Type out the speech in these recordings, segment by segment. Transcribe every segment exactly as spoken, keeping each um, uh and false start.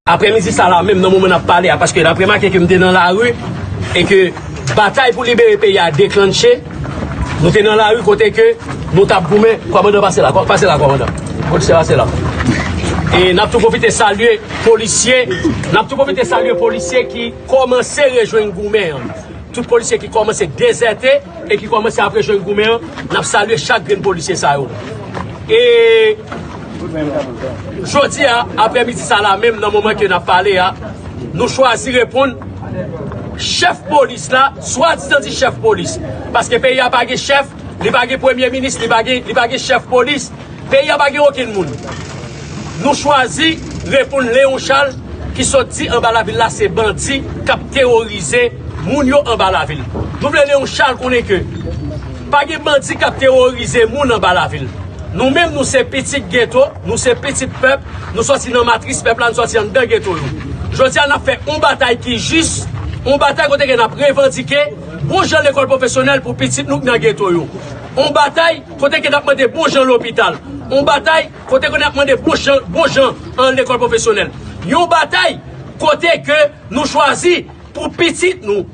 Aprèmidi sa la menm, nan moman n ap pale a, paske n ap remake ke m te nan lari e ke batay pou libere peyi a deklanche, nou te nan lari kote ke nou t ap goumen. Kòmandan, pase la, pase la, kòmandan. Polisye, pase la. E n ap tou pwofite salye polisye, n ap tou pwofite salye polisye ki kòmanse rejwenn goumen an. Tout polisye ki kòmanse dezète e ki kòmanse ap rejwenn goumen an, n ap salye chak grenn polisye sa yo. E jodi a, aprèmidi sa la menm, nan moman ke n ap pale a, nou chwazi reponn chèf polis la, swadizan di chèf polis. Paske peyi a pa gen chèf, li pa gen premye minis, li pa gen, li pa gen chèf polis. Peyi a pa gen okenn moun. Nou chwazi reponn Leon Charles ki sot di anba lavil la se bandi k ap teworize moun yo anba lavil. Nou vle Leon Charles konnen ke pa gen bandi k ap teworize moun anba lavil. Nou menm, nou se pitit geto, nou se pitit pèp, nou sòti nan matris pèp la, nou sòti anndan geto yo. Jodi a, n ap fè yon batay ki jis, yon batay kote ke n ap revandike bon jan lekòl pwofesyonèl pou pitit nou k nan geto yo. Yon batay kote ke n ap mande bon jan lopital. Yon batay kote ke n ap mande bon jan, bon jan an lekòl pwofesyonèl. Yon batay kote ke nou chwazi pou pitit nou.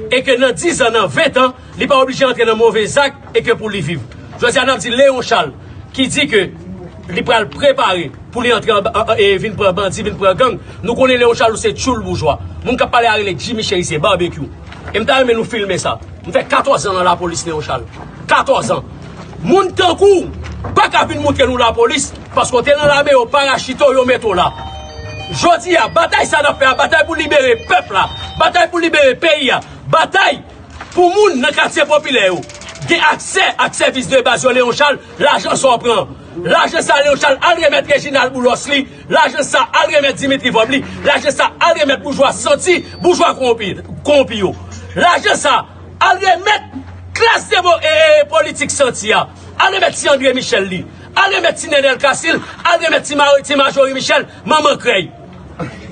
E ke nan diz an, nan ven an, li pa oblije antre nan move zak e ke pou li viv. Jodi a, n ap di Leon Charles, ki di ke li pral prepare pou li antre anba, an, an, e vin pran bandi, vin pran gang. Nou konnen Leon Charles, ou se tchoul boujwa. Moun k ap pale a rele Jimmy Chérizier, Barbecue. E m ta renmen nou filme sa. M fè katòz an nan lapolis, Leon Charles. Katòz an. Moun tankou w pa ka vin moutre nou lapolis, paske w te nan lame, yo parachite w, yo mete w la. Jodi a, batay sa n ap fè a, batay pou libere pèp la, batay pou libere peyi a, batay pou moun nan katye popilè yo gen aksè ak sèvis de baz yo, Leon Charles, lajan sa w pran. Lajan sa, Leon Charles, al remèt Reginald Boulos li. Lajan sa, al remèt Dimitri Vorbe li. Lajan sa, al remèt boujwa santi, boujwa kowonpi, kowonpi yo. Lajan sa, al remèt klas demo-, e, e, politik santi a. Al remèt ti André Michel li. Al remèt ti Nenel Casil. Al remèt ti Mari-, ti Marjorie Michel, manman krèy.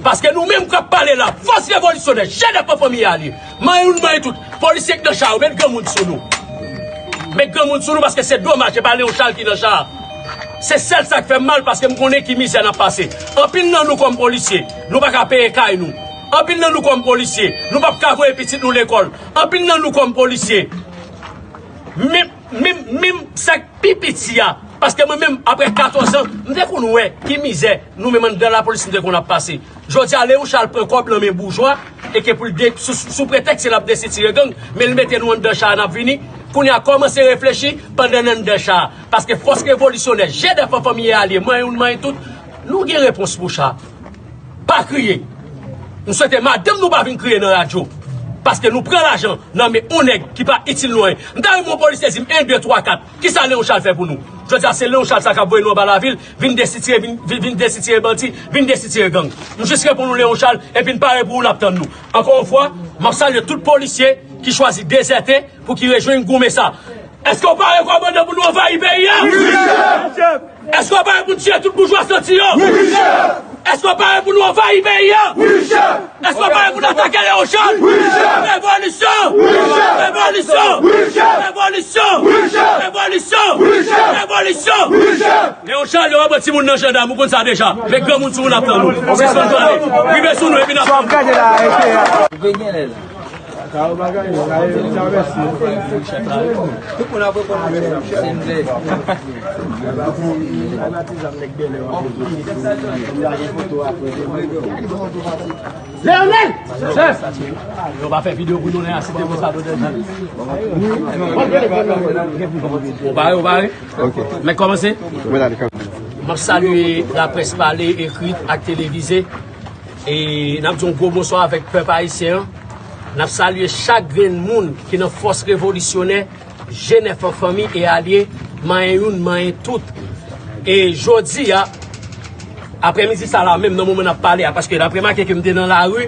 Paske nou menm k ap pale la, fòs revolisyonè, G N F an fanmi e alye, manyen youn, manyen tout, polisye k nan cha yo, met granmoun sou nou. Met granmoun sou nou, paske se domaj, se pa Leon Charles ki nan cha a. Se sèl sa k fè m mal, paske m konnen ki mizè n ap pase. Anpil nan nou kòm polisye, nou pa ka peye kay nou. Anpil nan nou kòm polisye, nou p ap ka voye pitit nou lekòl. Anpil nan nou kòm polisye, menm, menm, menm sa k pi piti a, paske mwen menm, apre katòz an, m te konn wè ki mizè nou menm anndan lapolis nou te konn ap pase. Jodi a, Leon Charles pran kòb nan men boujwa, e ke pou l de-, sou, sou pretèks ke l ap desitire gang, men l mete nou anndan cha a, n ap vini. Kounye a, kòmanse reflechi pandan n anndan cha a. Paske fòs revolisyonè, G N F an fanmi e alye, manyen youn, manyen tout, nou gen repons pou cha. Pa kriye. M swete madanm nou pa vin kriye nan radyo. Paske nou pran lajan nan men yon nèg ki pa itil nou anyen. M ta renmen yon polisye di m en, de, twa, kat. Kisa Leon Charles fè pou nou? Jodi a, se Leon Charles sa k ap voye nou anba lavil, vin desitire, vin, vin, vin desitire bandi, vin desitire gang. M jis reponn nou Leon Charles, epi n pare pou ou, n ap tann nou. Ankò yon fwa, m ap salye tout polisye ki chwazi dezète pou ki rejwenn goumen sa. Èske w pare, kòmandan, pou nou anvayi peyi a? Wi, chèf! Èske w pare pou n tiye tout boujwa santi yo? Wi, chèf! Èske w pare pou nou anvayi peyi a? Wi, chèf! Èske w pare pou n atake Leon Charles? Wi, chèf! Revolisyon! Wi, chèf! Revolisyon! Wi, chèf! Revolisyon! Wi, chèf! Revolisyon! Wi, chèf! Revolisyon! Wi, chèf! Leon Charles, yo ap pran timoun nan jandam, ou konn sa deja. Met granmoun sou nou, n ap tann nou. Sispann pale. Rive sou nou, epi n ap tann nou. Sa w ap gade la, e, e, a. Ou vle gen lè l. Leonel! Chèf! Yo pa fè videyo pou nou, lè a, se te konsa, nou te di. Ou pare, ou pare? Ok. Mèt kòmanse? M ap salye laprès pale, ekri ak televize. E n ap di yon gwo bonswa avèk pèp ayisyen an. N ap salye chak grenn moun ki nan fòs revolisyonè, G N F an fanmi e alye, manyen youn, manyen tout. E jodi a, aprèmidi sa la menm, nan moman n ap pale a, paske n ap remake ke m te nan lari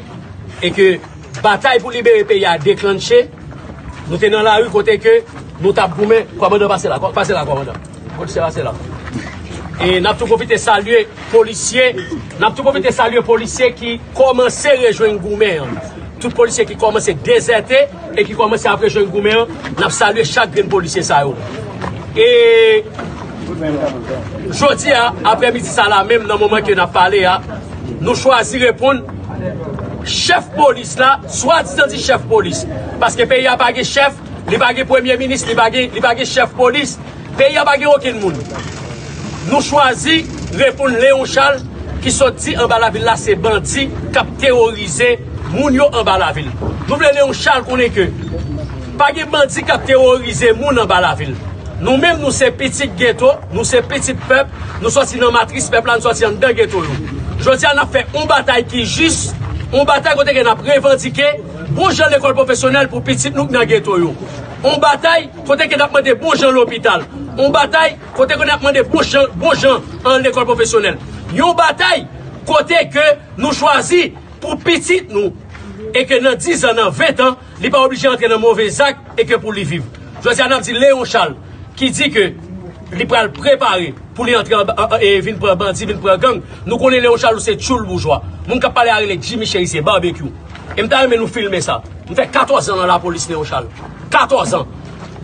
e ke batay pou libere peyi a deklanche, nou te nan lari kote ke nou t ap goumen, kòmandan pase la, kò-, pase la, kòmandan. Polisye pase la. E n ap tou pwofite salye polisye, n ap tou pwofite salye polisye ki kòmanse rejwenn goumen an. Tout polisye ki kòmanse dezète e ki kòmanse ap rejwenn goumen an, n ap salye chak grenn polisye sa yo. E jodi a, aprèmidi sa la menm, nan moman ke n ap pale a, Nou chwazi reponn chèf polis la, swadizan di chèf polis. Paske peyi a pa gen chèf, li pa gen premye minis, li pa gen, li pa gen chèf polis. Peyi a pa gen okenn moun. Nou chwazi reponn Leon Charles ki sot di anba lavil la se bandi k ap teworize moun yo anba lavil. Nou vle Leon Charles konnen ke pa gen bandi k ap teworize moun anba lavil. Nou menm, nou se pitit geto, nou se pitit pèp, nou sòti nan matris pèp la, nou sòti anndan geto yo. Jodi a, n ap fè yon batay ki jis, yon batay kote ke n ap revandike bon jan lekòl pwofesyonèl pou pitit nou k nan geto yo. Yon batay kote ke n ap mande bon jan lopital. Yon batay kote ke n ap mande bon jan, bon jan an lekòl pwofesyonèl. Yon batay kote ke nou chwazi pou pitit nou e ke nan diz an, nan ven an, li pa oblije antre nan move zak e ke pou li viv. Jodi a, n ap di Leon Charles ki di ke li pral prepare pou li antre anba, an, an, e vin pran bandi, vin pran gang. Nou konnen Leon Charles ou se tchoul boujwa. Moun k ap pale a rele Jimmy Cherizier, Barbecue. E m ta renmen nou filme sa. M fè katòz an nan lapolis, Leon Charles. Katòz an.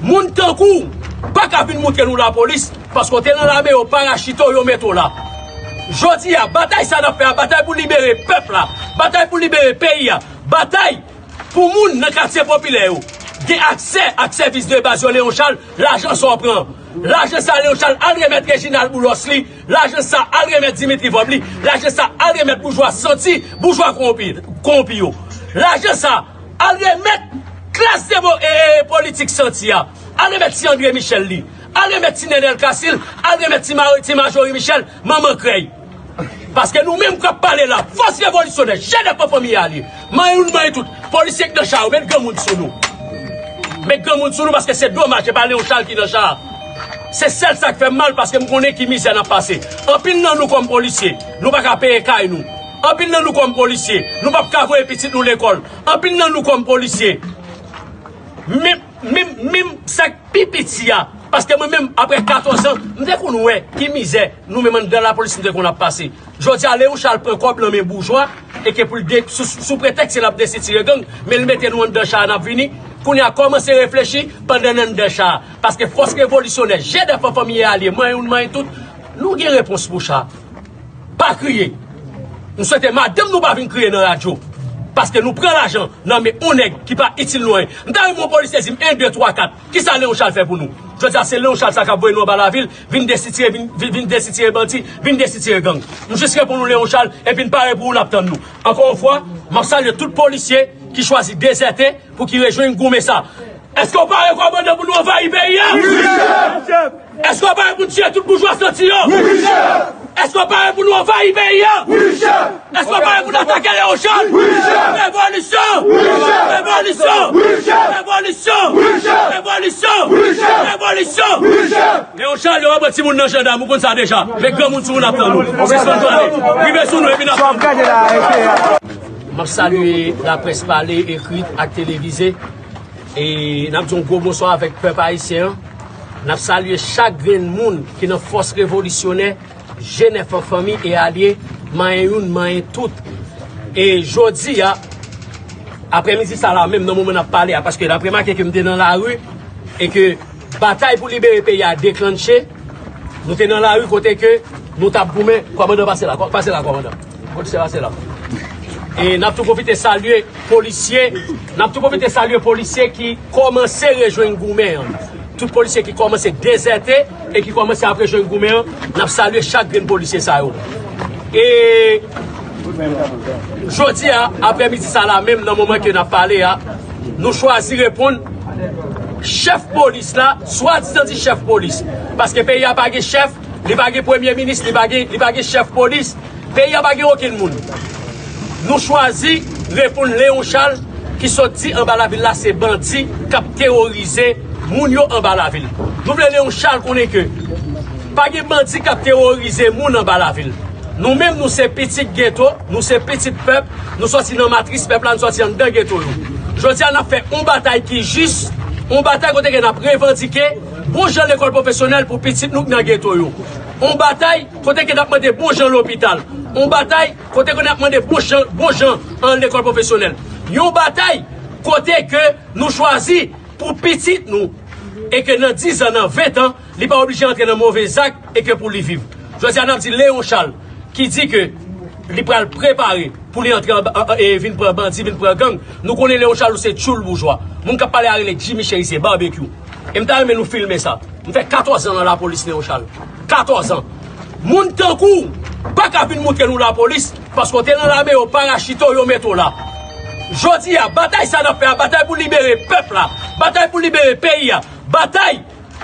Moun tankou w pa ka vin moutre nou lapolis, paske w te nan lame, yo parachite w, yo mete w la. Jodi a, batay sa n ap fè a, batay pou libere pèp la, batay pou libere peyi a, batay pou moun nan katye popilè yo gen aksè ak sèvis de baz yo, Leon Charles, lajan sa w pran. Lajan sa, Leon Charles, al remèt Reginald Boulos li, lajan sa, al remèt Dimitri Vorbe li, lajan sa, al remèt boujwa santi, boujwa kowonpi, kowonpi yo. Lajan sa, al remèt klas de mo-, e, e, politik santi a. Al remèt ti André Michel li. Al remèt ti Nenel Casil. Al remèt ti Mari-, ti Majorie Michel, manman krèy. Paske nou menm k ap pale la, fòs revolisyonè, jènèf an fanmi alye, manyen youn, manyen tout, polisye k nan cha yo, met granmoun sou nou. Met granmoun sou nou, paske se domaj, se pa Leon Charles ki nan cha a. Se sèl sa k fè m mal, paske m konnen ki mizè n ap pase. Anpil nan nou kòm polisye, nou pa ka peye kay nou. Anpil nan nou kòm polisye, nou p ap ka voye pitit nou lekòl. Anpil nan nou kòm polisye, menm, menm, menm sa k pi piti a, paske mwen menm, apre katòz an, m te konn wè ki mizè nou menm anndan lapolis nou te konn ap pase. Jodi a, Leon Charles pran kòb nan men boujwa, e ke pou l de-, sou, sou pretèks ke l ap desitire gang, men l mete nou anndan cha a, n ap vini. Kounye a, kòmanse reflechi pandan n anndan cha a. Paske fòs revolisyonè, jènèf an fanmi alye, manyen youn, manyen tout, nou gen repons pou cha a. Pa kriye. M swete madanm nou pa vin kriye nan radyo. Paske nou pran lajan nan men yon nèg ki pa itil nou anyen. M ta renmen yon polisye di m en, de, twa, kat. Kisa Leon Charles fè pou nou? Jodi a, se Leon Charles sa k ap voye nou anba lavil, vin desitire, vin, vin, vin desitire bandi, vin desitire gang. M jis reponn nou Leon Charles, epi n pare pou ou, n ap tann nou. Ankò yon fwa, m ap salye tout polisye ki chwazi dezète pou ki rejwenn goumen sa. Èske w pare, kòmandan, pou nou anvayi peyi a? Wi, chèf! Èske w pare pou n tiye tout boujwa santi yo? Wi, chèf! Èske w pare pou nou anvayi peyi a? Wi, chèf! Èske w pare pou n atake Leon Charles? Wi, chèf! Revolisyon! Wi, chèf! Revolisyon! Wi, chèf! Revolisyon! Wi, chèf! Revolisyon! Wi, chèf! Revolisyon! Wi, chèf! Leon Charles, yo pa pran timoun nan jandam, ou konn sa deja. Men granmoun sou moun ap tann nou. Sispann pale. Rive sou nou epi n ap tann nou. M ap salye laprès pale, ekri ak televize. E n ap di yon gwo bonswa avèk pèp ayisyen an. N ap salye chak grenn moun ki nan fòs revolisyonè, G nèf an fanmi e alye, manyen youn, manyen tout. E jodi a, aprèmidi sa la menm, nan moman n ap pale a, paske n ap remake ke m te nan lari, e ke batay pou libere peyi a deklanche, nou te nan lari kote ke nou t ap goumen, kòmandan pase la, kò-, pase la, kòmandan. Polisye pase la. E n ap tou pwofite salye polisye, n ap tou pwofite salye polisye ki kòmanse rejwenn goumen an. Tout polisye ki kòmanse dezète e ki kòmanse ap rejwenn goumen an, n ap salye chak grenn polisye sa yo. E jodi a, aprèmidi sa la menm, nan moman ke n ap pale a, nou chwazi reponn chèf polis la, swadizan di chèf polis. Paske peyi a pa gen chèf, li pa gen premye minis, li pa gen, li pa gen chèf polis, peyi a pa gen okenn moun. Nou chwazi reponn Leon Charles ki sot di anba lavil la se bandi k ap teworize moun yo anba lavil. Nou vle Leon Charles konnen ke pa gen bandi k ap teworize moun anba lavil. Nou menm, nou se pitit geto, nou se pitit pèp, nou sòti nan matris pèp la, nou sòti anndan geto yo. Jodi a, n ap fè yon batay ki jis, yon batay kote ke n ap revandike bon jan lekòl pwofesyonèl pou pitit nou k nan geto yo. Yon batay kote ke n ap mande bon jan lopital. Yon batay kote ke n ap mande bon jan, bon jan an lekòl pwofesyonèl. Yon batay kote ke nou chwazi pou pitit nou, e ke nan diz an, nan ven an, li pa oblije antre nan move zak e ke pou li viv. Jodi a, n ap di Leon Charles ki di ke Li pral prepare pou li antre anba, an, an, e vin pran bandi, vin pran gang. Nou konnen Leon Charles se tchoul boujwa. Moun k ap pale a rele Jimmy Chérizier, Barbecue. E m ta renmen nou filme sa. M fè katòz an nan lapolis, Leon Charles. Katòz an. Moun tankou w pa ka vin moutre nou lapolis, paske w te nan lame, yo parachite w, yo mete w la. Jodi a, batay sa n ap fè a, batay pou libere pèp la, batay pou libere peyi a, batay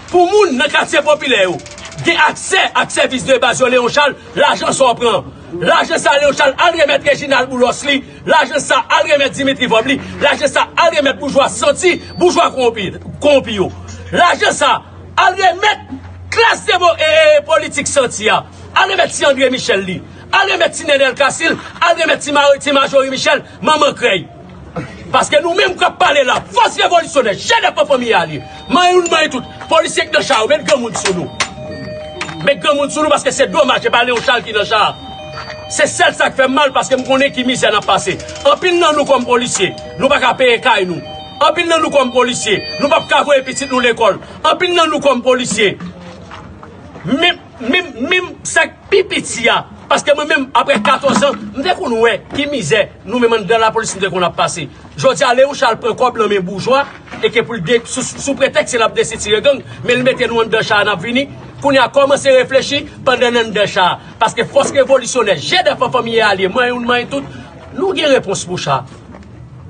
pou moun nan katye popilè yo gen aksè ak sèvis de baz yo, Leon Charles, lajan sa w pran. Lajan sa, Leon Charles, al remèt Reginald Boulos li. Lajan sa, al remèt Dimitri Vorbe li. Lajan sa, al remèt boujwa santi, boujwa kowonpi, kowonpi yo. Lajan sa, al remèt klas de mo-, e, e, politik santi a. Al remèt ti André Michel li. Al remèt ti Nènèl Casil. Al remèt ti Mari-, ti Majorie Michel, manman krèy. Paske nou menm k ap pale la, fòs revolisyonè, jènèf an fanmi a li. Manyen youn, manyen tout. Polisye k nan cha yo, met granmoun sou nou. Met granmoun sou nou paske se domaj, se pa Leon Charles ki nan cha a. Se sèl sa k fè m mal paske m konnen ki mizè n ap pase. Anpil nan nou kòm polisye, nou pa ka peye kay nou. Anpil nan nou kòm polisye, nou p ap ka voye pitit nou lekòl. Anpil nan nou kòm polisye, menm, menm, menm sa k pi piti a. Paske mwen menm, apre katòz an, m te konn wè ki mizè nou menm anndan lapolis nou te konn ap pase. Jodi a, Leon Charles pran kòb nan men boujwa, e ke pou l de-, sou, sou pretèks se l ap desitire gang, men l mete nou anndan cha a, n ap vini. Kounye a, kòmanse reflechi pandan n anndan cha a. Paske fòs revolisyonè, jènèf an fanmi e alye, manyen youn, manyen tout, nou gen repons pou cha a.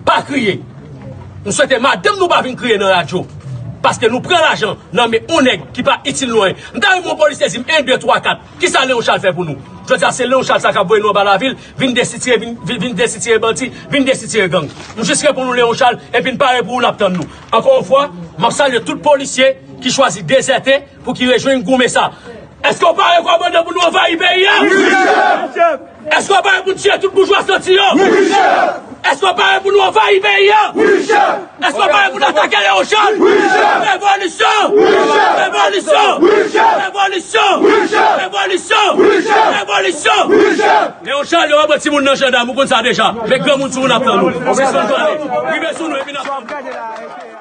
Pa kriye. M swete madanm nou pa vin kriye nan radyo. Paske nou pran lajan nan men yon nèg ki pa itil nou anyen. M ta renmen yon polisye di m en, de, twa, kat. Kisa Leon Charles fè pou nou? Jodi a, se Leon Charles sa k ap voye nou anba lavil, vin desitire, vin, vin, vin desitire bandi, vin desitire gang. M jis reponn nou Leon Charles, epi n pare pou ou, n ap tann nou. Ankò yon fwa, m ap salye tout polisye ki chwazi dezète pou ki rejwenn goumen sa. Èske w pare, kòmandan, pou nou anvayi peyi a? Wi, chèf! Èske w pare pou n tiye tout boujwa santi yo? Wi, chèf! Èske w pare pou nou anvayi peyi a? Wi, chèf! Èske w pare pou n atake Leon Charles? Wi, chèf! Revolisyon! Wi, chèf! Revolisyon! Wi, chèf! Revolisyon! Wi, chèf! Revolisyon! Wi, chèf! Revolisyon! Wi, chèf! Leon Charles, yo ap pran timoun nan jandam, ou konn sa deja. Men granmoun sou nou n ap pran nou. Sispann pale. Rive sou nou epi n ap